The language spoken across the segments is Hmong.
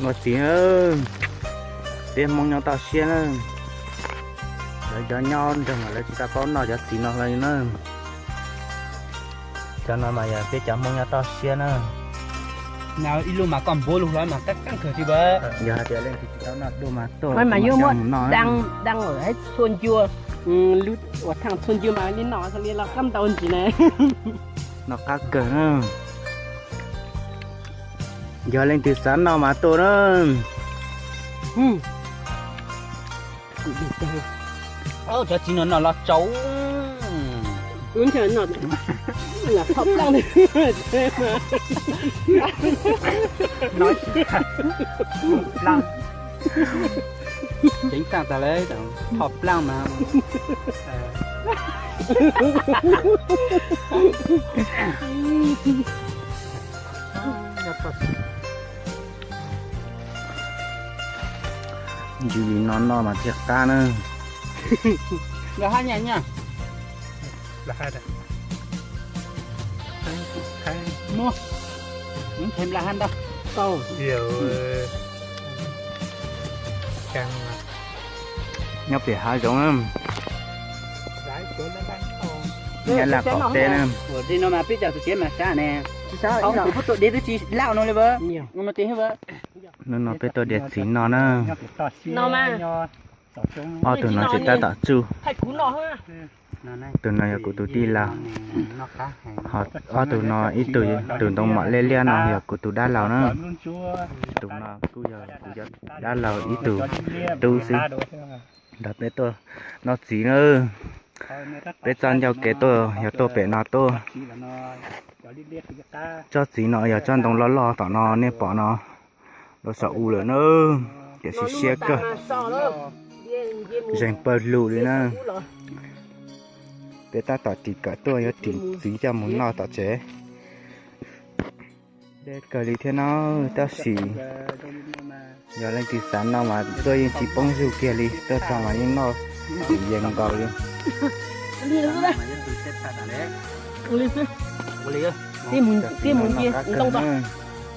Ua txiv na, peb Hmoob nyob toj siab na, lawv cov nyob nrog mas lawv tsis tau paub noj cov txiv no li na. Cov no mas yog peb cov Hmoob nyob toj siab na. Ib lub mas koj npuab lug hlo mas qab qeej kawg thiab. Yog hais tias leej twg tsis tau noj dua mas tuaj mas yuav mus noj. Dab ntxwg txhua ncua, uas thaaj txhua ncua mas li no xwb li los qab ntau ntsis na. Noj qab kawg na. Yog leej twg xav noj mas tuaj na. Cov txiv no noj los tsau. Wb ntsha no lam thoj plaaj. Ceev xaaj tas lawm, thoj plaaj mas. Ntsis li no noj mas thiaj qab na. Nyob pem hav zoov na. Nyob laj qaum teb na. Ua li no mas peb cov tus siav mas sab ne. Tus puab tua dej twb tsis laj no li. Hnub no peb tuaj diav txiv no na. Ob tug no tseem tab tom tsuj. Tus no yog kuv tus tij laug, ho ob tug no ib tug, tus ntoo mom liab liab no yog kuv tus dab laug na. Tus no kuj yog kuv cov dab laug ib tug tub xwb. Nrog peb tuaj noj txiv na. Peb txoj ncauj kev tuaj yog tuaj pem no tuaj. Tsob txiv no yog tsob ntoo loj loj tom no nej pom no, rau saum u lawm na, tiam sis siab kawg, zeeg pawg lug li na. Peb tab tom ris kawm tuaj yuav ris txiv coj mus noj tom tsev. Deb kawg li thiab no, tab sis yog leej twg xav noj mas tuaj yeej tsis poob zug kiag li, tuaj txog mas yeej noj yees nkaus li.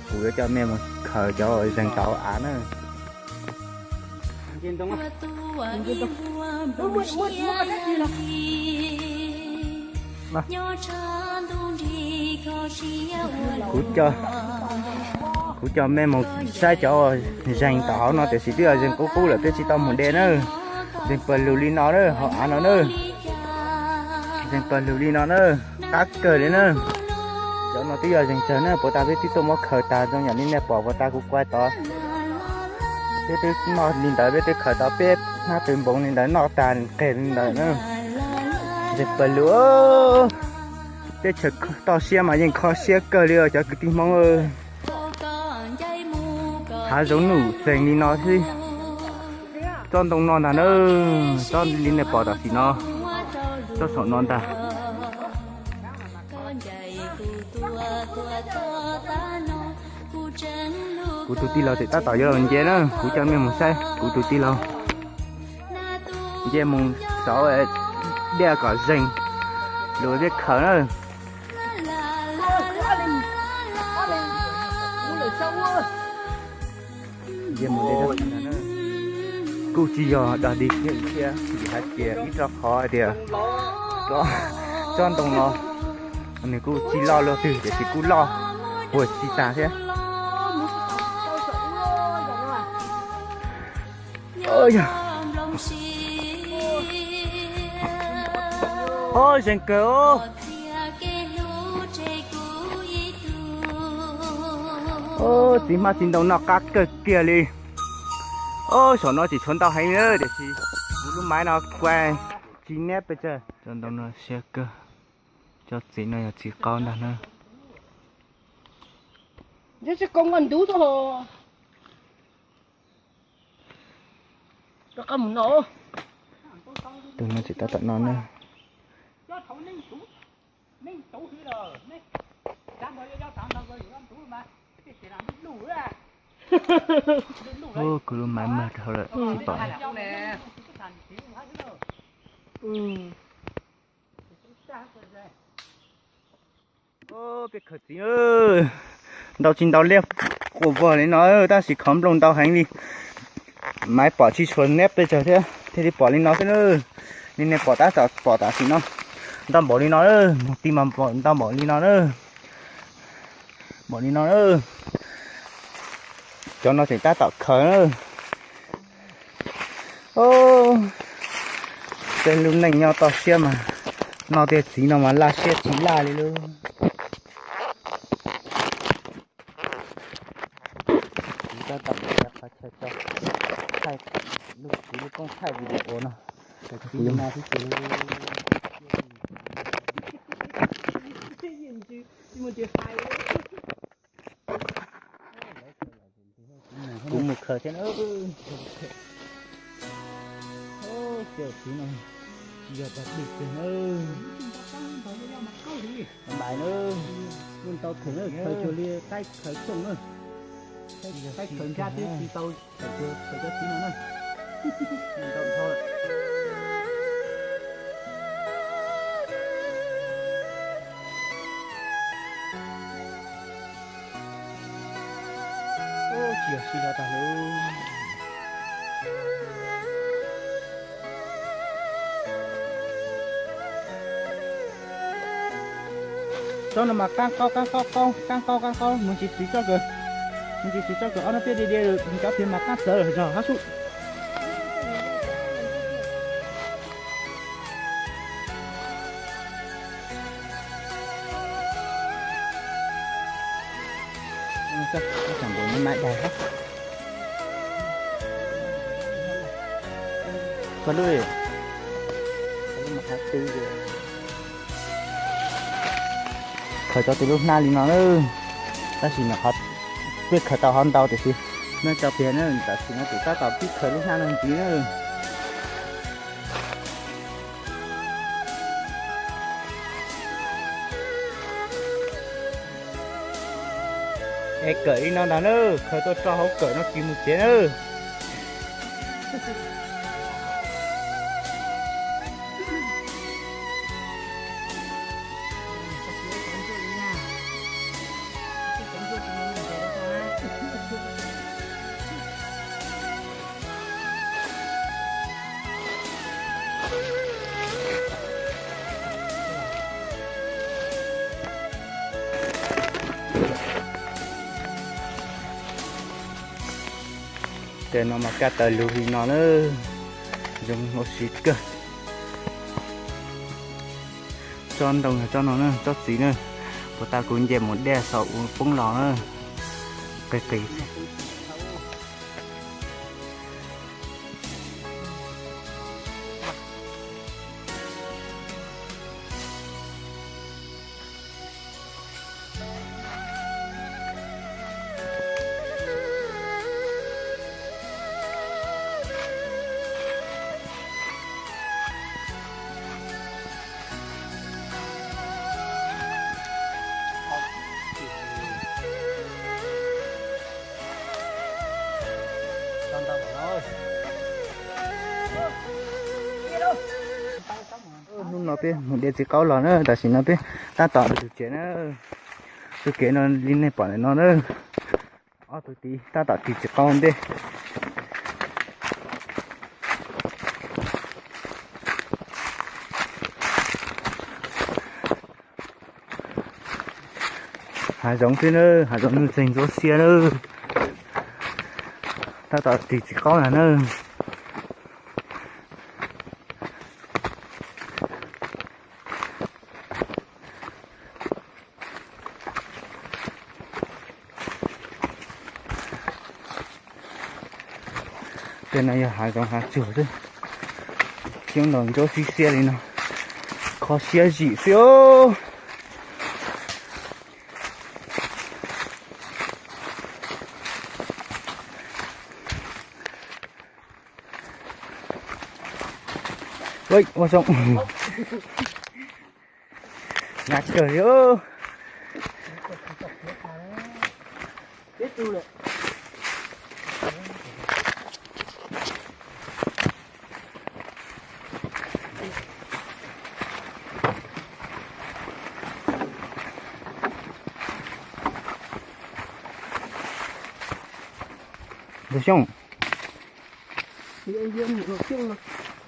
Kuv yuav coj mej mus khaws cov zeeg tau av na. Kuv coj mej mus saib cov zeeg tom hauv no tiam sis twb yog zeeg qub qub lawm, peb tsis tau mus de na. Zeeg pawg lug li no na, hauv av no na. Zeeg pawg lug li no na, qab kawg li na. Cov no twb yog zeeg tsawg na, puas tas peb twb tuaj muab khaws tas zoo yam li nej pom puas tas kuv kuaj tod. Peb twb noj li ntawd, peb twb khaws tau peb hnab pes npoov li ntawd, noj tag nqeg li ntawd na. Zeeg pawg lug, teb chaws toj siab mas yeej kho siab kawg li os cov kwv tij Hmoob. Hav zoov nuj txeeg li no xwb. Tsob ntoo no ntag na, tsob li nej pom tam sim no, tsob saum no ntag. Kuv tus tij laug tseem tab tom yuav los nce na, kuv coj mej mus saib kuv tus tij laug nce mus xauv dej kom zeeg, luag thiaj khaws na. Kuj tsis yog dog dig thiab, vim hais tias ib rau qhov hais tias tsob ntoo no nws kuj tsis loj luaj twg tiam sis kuj loj puag tsis tag thiab. Ob, zeeg kawg os. Ob, txiv hmab txiv ntoo noj qab kawg kiag li. Ob, saum no tseem tshuav ntau heev na, tiam sis kuv lub maiv no kuaj tsis neb pes tsawg. Tsob ntoo no siab kawg. Tsob txiv no yog txiv qaub ntag na. Tus no tseem tab tom no na. Kuv lub maiv mag rau hauv lawm tsis pom. Peb khaws txiv, ntau tsis ntau liab quas vog li no, tab sis khov nplooj ntau heev li. Maiv pom tsis tshua neb pes tsawg thiab thiaj li pom li no xwb na. Li nej pom tab tom pom tam sim no, ntau npaum li no, mus ti mas ntau npaum li no na. Npaum li no na. Cov no tseem tab tom khaws na. Peb lub neej nyob toj siab mas noj tej txiv no mas laj siab tsis laj li lauj. Txiv tab tom ua qhov chaw tso, thaij lub txiv lub koob thaij video no. Kuv mus khaws thiab na. Cov txiv no tsis yog tau plig tiag na. Npais na, muaj ntau khaws na, khaws cuag li qaib khaws xyooj na. Qaib khaws nrab thiab tsis tau khaws cuag khaws cov txiv no na. Ntau dhau lawm. Tsis yog sib zog tag lawm. Tsob no mas qaab qaub qaab qaub qaub, qaab qaub qaab qaub, mus tsis xwv tsob kawg, mus tsis xwv tsob kawg, ob hnub peb diav diav lawm, cov pem mas qaab txawv lawm zog hab sub. Khaws tau tus lub hnab li no na, tab sis mas qhov peb khaws tau ho ntau tiam sis, nej tso piav na, tam sim no kuv tab tom pib khaws lub hnab no ntxiv na. Es kawm li no ntag na, khaws tuaj tso hauv kawm no kis mus tsev na. Tej no mas kaj taws lug li no na, zoo ua si kawg. Tsob ntoo tsob no na, tsob txiv na, puas tas kuv nce mus dej xaus ua poob los na, qis qis. Hnub no peb mus de txiv qaub los na, tam sim no peb tab tom mus tus tsev na. Tus kev no li nej pom ntawm no na, ob tug tij tab tom ris txiv qaub ntej. Hav zoov xwb na, hav zoov nuj txeeg ntxuav xiab na, tab tom ris txiv qaub na na. Tej no yog hav zoov hav tsuag xwb, xyoob ntoo ntsuab xib xiab li no, kho siab zim xwb os. Ua zoo, hnyav kawg li. Ntug Xyooj,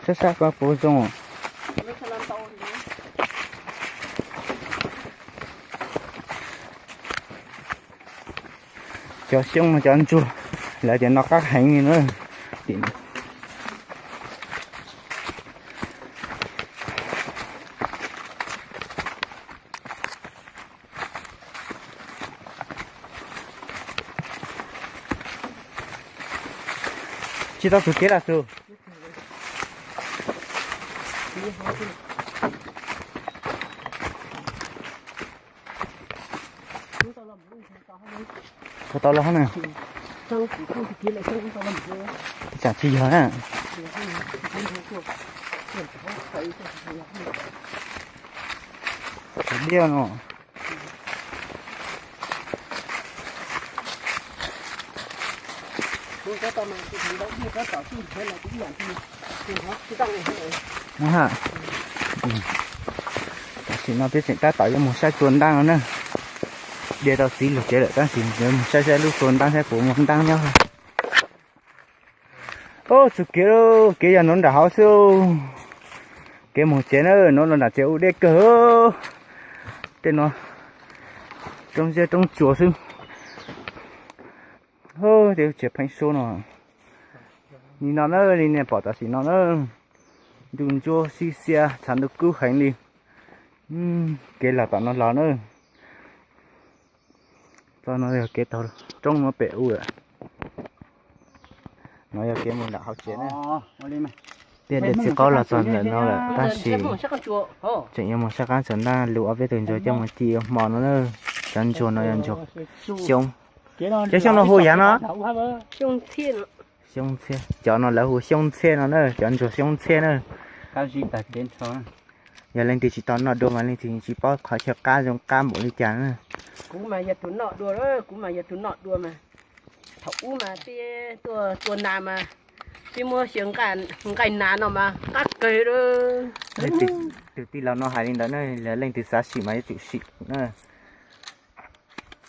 sab sab koj puas zoo? Cov xyoob no cov ntsuag, lawv tias no qab heev li na. Tim tsis tau tus kev lawm xwb. Tau los na. Tsam tsis yog na. Diaj no. Tam sim no peb tseem tab tom yuav mus saib tsua ntaj no na. Dhia tau txiv lug tsev lawm tab sis yuav mus saib saib lub tsua ntaj saib puas muaj ntab nyob. Ub, txug kev, kev yog nuav nram hauv xwb. Kev mus tsev na, nuav los nram tsev ua deb kawg. Tej no roob ziab roob tsuas xwb. Tej tsev pheeb suab no. Li no na, li nej pom tam sim no na. Ntuj ntsuab sib xiab, tshav ntuj kub heev li. Kev los tom no los na. Txoj no yog kev taug roob no pem ub lawm. No yog kev mus nram hauv tsev na. Tej dej txiv qaub los txog ntawm no lawm tab sis tseem yuav mus saib qaab tsuas ntaj lug ob peb tug ntsuag coj mus ci ua hmo no na. Cov ntsuag no yog ntsuag xyoob. Cov xyoob no hu yav no? Xyoob ntxhiab. Cov no lawv hu xyoob ntxhiab no na, cov ntsuag xyoob ntxhiab na. Yog leej twg tsis tau noj dua mas leej twg tsis paub qhov chaw qab zoo qab npaum li cas na. Kuv mas yog tus noj dua, kuv mas yog tus noj dua mas. Thaum ub mas peb tuaj tua nas mas peb muab xyaw nqaij nas no mas qab kawg li. Tus tij laug no hais li ntawd na, yog leej twg xav sim mas yuav tsum sim na.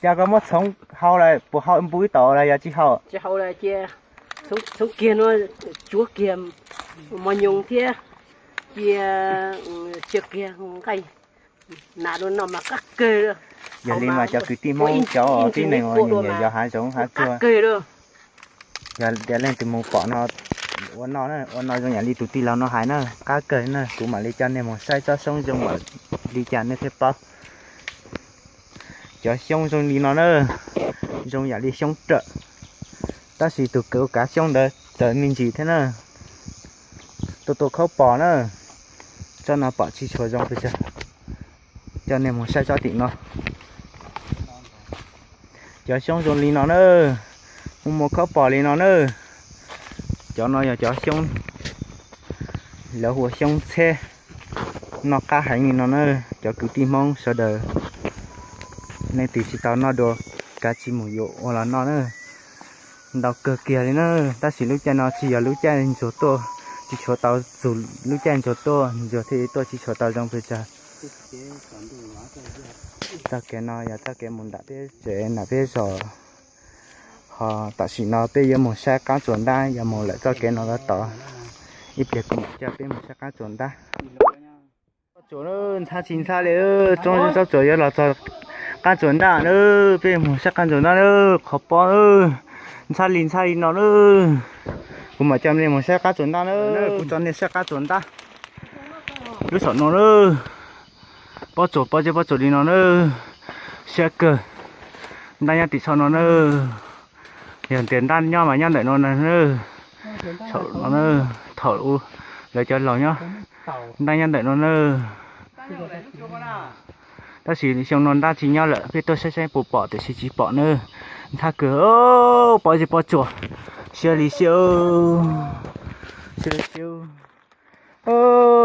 Cas koj muab txhoov hau lawm, puas hau npu ib tom los yog tsis hau? Tsis hau lawm, cia txhoov kiag no, tsuav kiag mos nyoos thiab cia, cia kiag nqaij nas no mas qab kawg. Yog li mas cov kwv tij Hmoob cov tib neeg uas nyiam yos hav zoov hav tsuag, yog tias leej twg mus pom no ua noj, ua noj zoo yam li tus tij laug no hais na, qab kawg na. Kuv mam li coj nej mus saib tsob xyoob zoo li cas nej thiaj paub. Cov xyoob zoo li no na, zoo yam li xyoob rawm, tab sis tus kwv kav xyoob ntawd txawv me ntsis thiab na. Tua tua khaub pos na, tsob no pom tsis tshua zoo pes tsawg. Coj nej mus saib tsob tim no. Cov xyoob zoo li no na, muaj muaj khaub pos li no na. Cov no yog cov xyoob lawv hu ua xyoob ntxhiab, noj qab heev li no na. Cov kwv tij Hmoob sawv daws, leej twg tsis tau noj dua, kav tsij mus yuav ua los noj na. Ntau kawg kiag li na, tab sis lub caij no tsis yog lub caij ntsuag tuaj, tsis tshuav tau txug lub caij ntsuag tuaj, ntsuag thiaj li tuaj tsis tshuav tau zoo pes tsawg. Txoj kev no yog txoj kev mus nram peb tsev nram peb zos. Ho tam sim no peb yuav mus saib qaab tsuas ntab, yog mus lawm txoj kev no tod, ib pliag kuv mam coj peb mus saib qaab tsuas ntab. Tsob tsuas, ntxhab tsis ntxhab li, tsob tsob tsuas yuav los txog qaab tsuas ntab na, peb mus saib qaab tsuas ntab na, qhov pob ntxhab li ntxhab li no na. Kuv mam coj nej mus saib qaab tsuas ntab na, kuv coj nej saib qaab tsuas ntab. Lub saum no na, pob tsuas, pob zeb pob tsuas li no na, siab kawg. Ntab nyob tim saum no na, yog tias ntab nyob mas nyob ntawm no na, saum no na, thaum lawv cov laus nyob, ntab nyob ntawm no na. Tab sis xyoo no ntab tsis nyob lawm, peb tuaj saib saib puas pom tiam sis tsis pom na. Ntxhab kawg, pob zeb pob tsuas, siab li siab, siab li siab.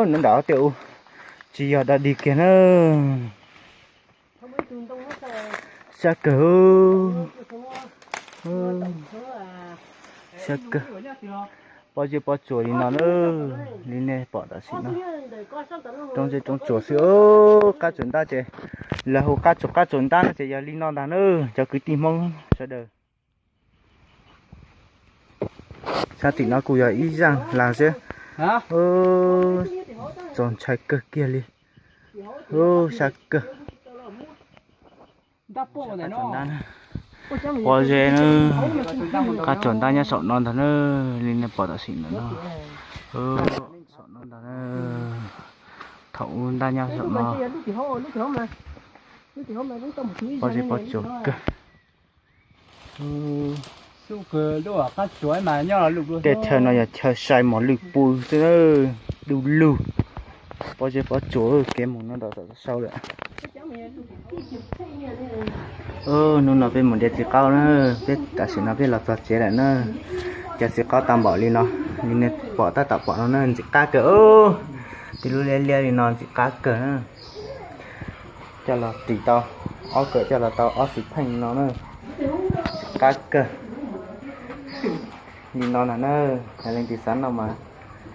Nyob nram tej ub, tsis yog dog dig kiag na. Siab kawg, siab kawg. Pob zeb pob tsuas li no na, li nej pom tam sim no. Roob zeb roob tsuas xwb, qaab tsuas ntab ces lawv hu qaab tsuas, qaab tsuas ntab no ces yog li no ntag na, cov kwv tij Hmoob sawv daws. Tam sim no kuj yog ib zaaj lawm xwb. Txaus ntshai kawg kiag li. Sab kawg. Pob zeb na, qab tsuas ntab nyob saum no ntag na, li nej pom tam sim no no. Saum no ntag na, thaum ub ntab nyob saum no. Pob zeb pob tsuas kawg. Tej chaw no yog chaw sai mos lwj pw xwb, du lug. Pob zeb pob tsuas, kev mus no nram sau lawm. Hnub no peb mus de txiv qaub na, peb tam sim no peb los txog tsev lawm na. Cov txiv qaub tau npaum li no, li nej pom tab tom pom no na, ntxim qab kawg. Tej lub liab liab li no ntxim qab kawg na. Coj los ris tau, ob kawm coj los tau ob xwm pheej no na, ntxim qab kawg. Li no na na, yog leej twg xav noj mas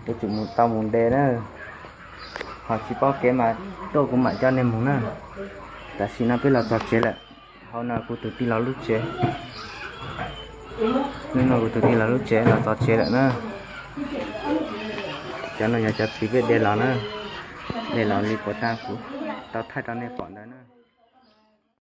yuav tsum mus tau mus de na. Ho tsis paub kev mas tuaj kuv mam coj nej mus na. Tam sim no peb los txog tsev lawm. Hauv no kuv tus tij laug lub tsev. Hnub no kuv tus tij laug lub tsev los txog tsev lawm na. Cov no yog cov txiv peb de los na, de los li puas tag kuv tau thaij rau nej pom ntawd na.